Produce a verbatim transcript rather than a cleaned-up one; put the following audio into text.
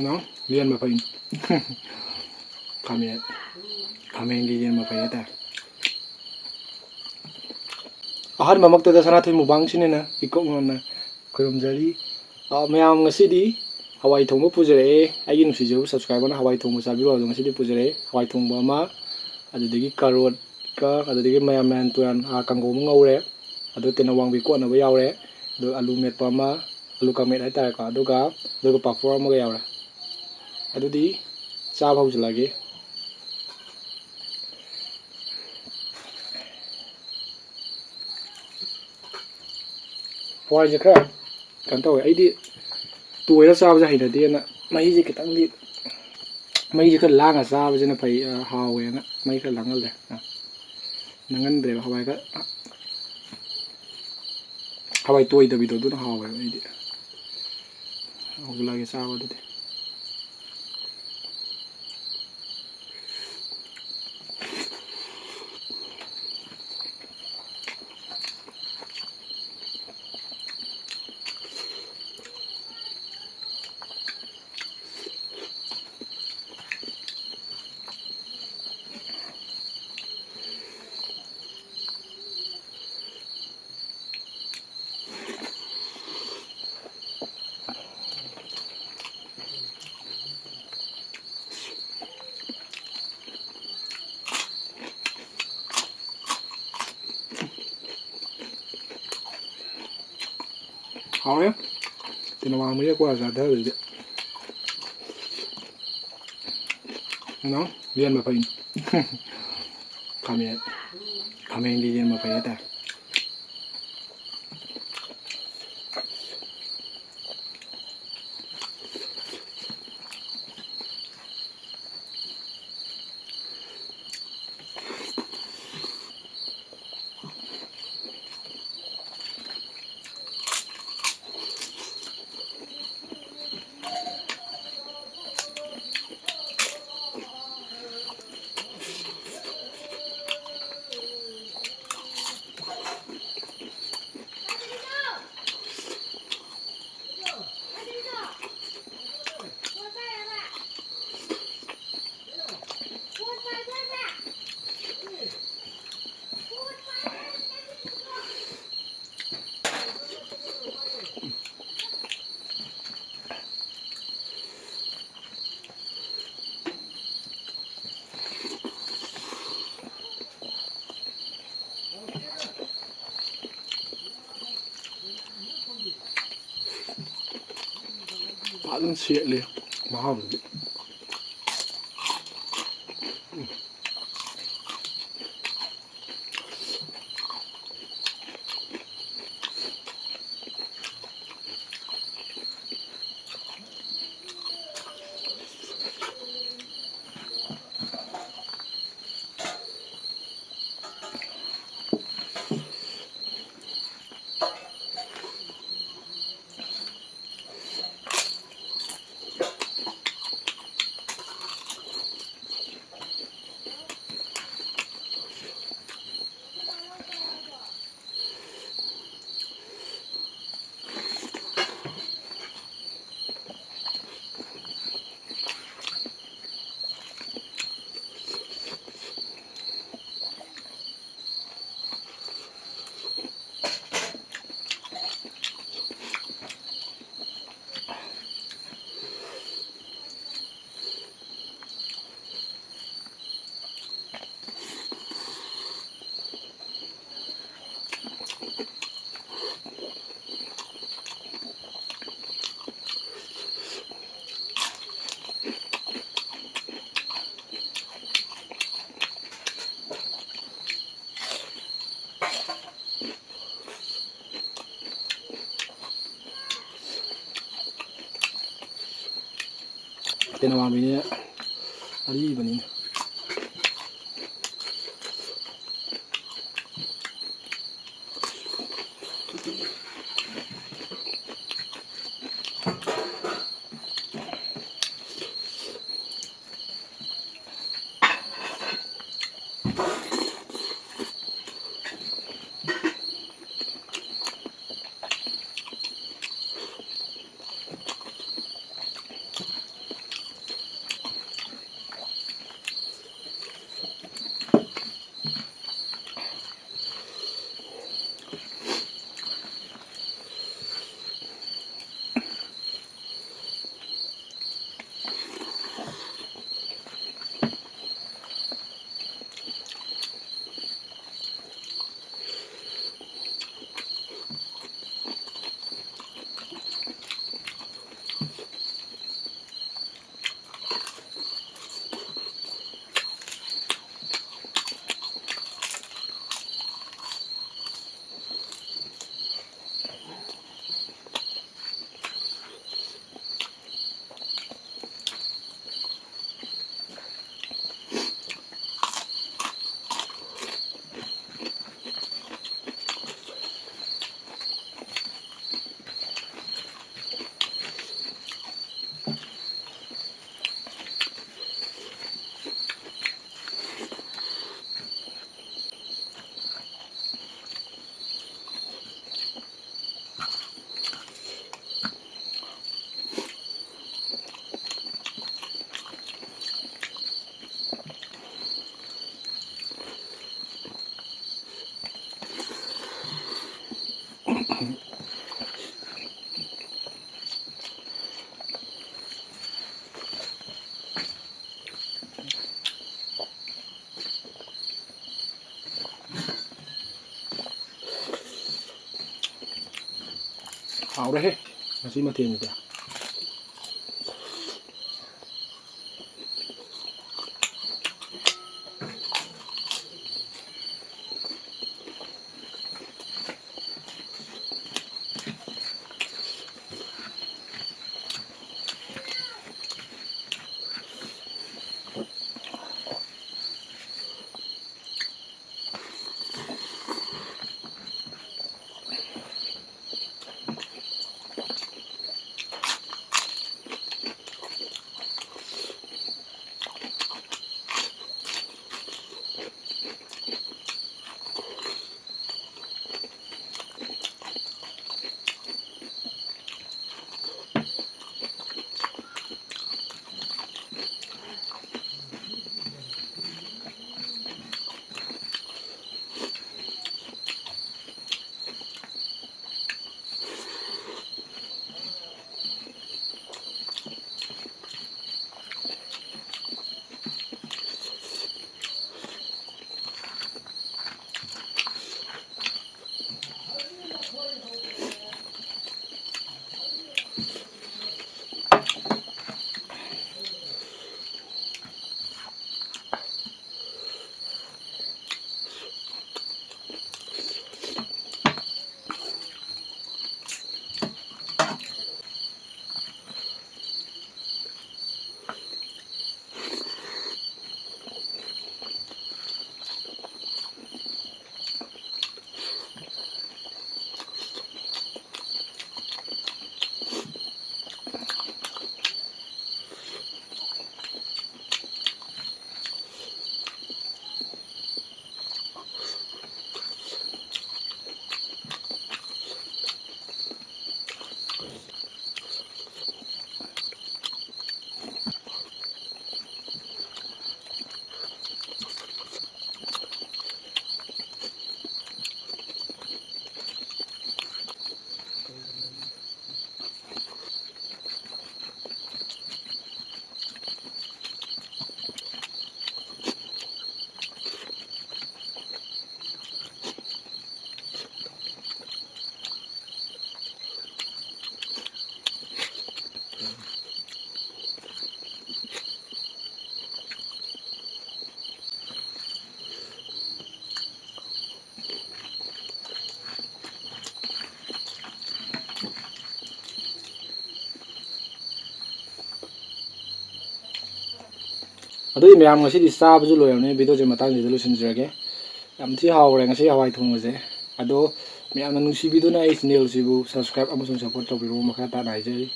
ꯅꯣ? ꯌꯦꯟ ꯃꯐꯩꯅꯤ꯫ ꯈꯥꯃꯦꯟ꯫ ꯈꯥꯃꯦꯟꯒꯤ ꯌꯦꯟ ꯃꯐꯩ ꯍꯥꯏꯇꯥꯔꯦ꯫ ꯑꯍꯥꯟꯕꯃꯛꯇꯗ ꯁꯅꯥꯊꯣꯏ ꯃꯨꯛꯕꯥꯡ ꯁꯤꯅꯦꯅ ꯏꯀꯣꯛ ꯉꯝꯅ ꯈꯨꯔꯨꯝꯖꯔꯤ꯫ ꯑ, ꯃꯌꯥꯝ ꯉꯁꯤꯗꯤ ꯍꯋꯥꯏ ꯊꯣꯡꯕ ꯄꯨꯖꯔꯛꯑꯦ꯫ ꯑꯩꯒꯤ ꯅꯨꯡꯁꯤꯖꯔꯕ subscriberꯅ ꯍꯋꯥꯏ ꯊꯣꯡꯕ ꯆꯥꯕꯤꯔꯣ ꯍꯥꯏꯕꯗꯣ ꯉꯁꯤꯗꯤ ꯄꯨꯖꯔꯛꯑꯦ꯫ ꯍꯋꯥꯏ ꯊꯣꯡꯕ ꯑꯃ, ꯑꯗꯨꯗꯒꯤ ꯀꯥꯔꯣꯠꯀ, ꯑꯗꯨꯗꯒꯤ ꯃꯌꯥꯟ ꯃꯌꯥꯟ ꯇꯨꯌꯥꯟ, ꯑ, ꯀꯥꯡꯒꯧ ꯑꯃ ꯉꯧꯔꯦ꯫ ꯑꯗꯨ ꯇꯦꯅꯋꯥꯡꯕꯤ ꯀꯣꯠꯅꯕ ꯌꯥꯎꯔꯦ꯫ ꯑꯗꯨ ꯑꯂꯨ ꯃꯦꯠꯄ ꯑꯃ, ꯑꯂꯨ ꯀꯥꯡꯃꯦꯠ ꯍꯥꯏꯇꯥꯔꯦꯀꯣ꯫ ꯑꯗꯨꯒ, ꯑꯗꯨꯒ ꯄꯥꯐꯣꯔ ꯑꯃꯒ ꯌꯥꯎꯔꯦ꯫ ꯑꯗꯨꯗꯤ ꯆꯥꯕ ꯍꯧꯖꯤꯜꯂꯒꯦ꯫ ꯍꯋꯥꯏꯁꯦ ꯈꯔ ꯀꯩꯅꯣ ꯇꯧꯋꯦ꯫ ꯑꯩꯗꯤ ꯇꯣꯏꯔ ꯆꯥꯕꯁꯦ ꯍꯩꯅꯗꯦꯅ ꯃꯍꯤꯁꯦ ꯈꯤꯇꯪꯗꯤ, ꯃꯍꯤꯁꯦ ꯈꯔ ꯂꯥꯡꯉ ꯆꯥꯕꯁꯤꯅ ꯐꯩ, ꯑ, ꯍꯥꯎꯋꯦꯅ ꯃꯍꯤ ꯈꯔ ꯂꯥꯡꯍꯜꯂꯦ꯫ ꯑ, ꯅꯪꯍꯟꯗ꯭ꯔꯦꯕ ꯍꯋꯥꯏ ꯈꯔ, ꯍꯋꯥꯏ ꯇꯣꯏꯗꯕꯤꯗꯣ ꯑꯗꯨꯅ ꯍꯥꯎꯋꯦꯕ ꯑꯩꯗꯤ꯫ ꯍꯧꯖꯤꯜꯂꯛꯑꯒꯦ ꯆꯥꯕ ꯑꯗꯨꯗꯤ꯫ ꯍꯥꯎꯔꯦ꯫ ꯇꯤꯅꯋꯥꯡ ꯃꯔꯤ ꯀꯣꯏꯔ ꯆꯥꯊꯕꯁꯤꯗꯤ꯫ ꯀꯩꯅꯣ? ꯌꯦꯟ ꯃꯐꯩꯅꯤ꯫ ꯈꯥꯃꯦꯟ꯫ ꯈꯥꯃꯦꯟꯒꯤ ꯌꯦꯟ ꯃꯐꯩ ꯍꯥꯏꯇꯥꯔꯦ꯫ ꯁꯦꯠꯂꯤ ꯃꯍꯥꯎꯗꯨꯗꯤ꯫ ꯇꯦꯅꯋꯥꯡꯕꯤꯅꯦ ꯑꯔꯤꯕꯅꯤꯅꯦ꯫ ꯍꯥꯎꯔꯦꯍꯦ ꯉꯁꯤ ꯃꯊꯦꯜꯁꯤꯗꯤ꯫ ꯑꯗꯨꯗꯤ ꯃꯌꯥꯝ, ꯉꯁꯤꯗꯤ ꯆꯥꯕꯁꯨ ꯂꯣꯏꯔꯕꯅꯤ, ꯚꯤꯗꯤꯑꯣꯁꯦ ꯃꯇꯥꯡꯁꯤꯗ ꯂꯣꯏꯁꯤꯟꯖꯔꯒꯦ꯫ ꯌꯥꯝ ꯊꯤ ꯍꯥꯎꯔꯦ ꯉꯁꯤ ꯍꯋꯥꯏ ꯊꯣꯡꯕꯁꯦ꯫ ꯑꯗꯣ ꯃꯌꯥꯝꯅ ꯅꯨꯡꯁꯤꯕꯤꯗꯨꯅ ꯑꯩ ꯆꯦꯅꯦꯜꯁꯤꯕꯨ subscribe ꯑꯃꯁꯨꯡ support ꯇꯧꯕꯤꯔꯛꯎ ꯃꯈꯥ ꯇꯥꯅ ꯍꯥꯏꯖꯔꯤ꯫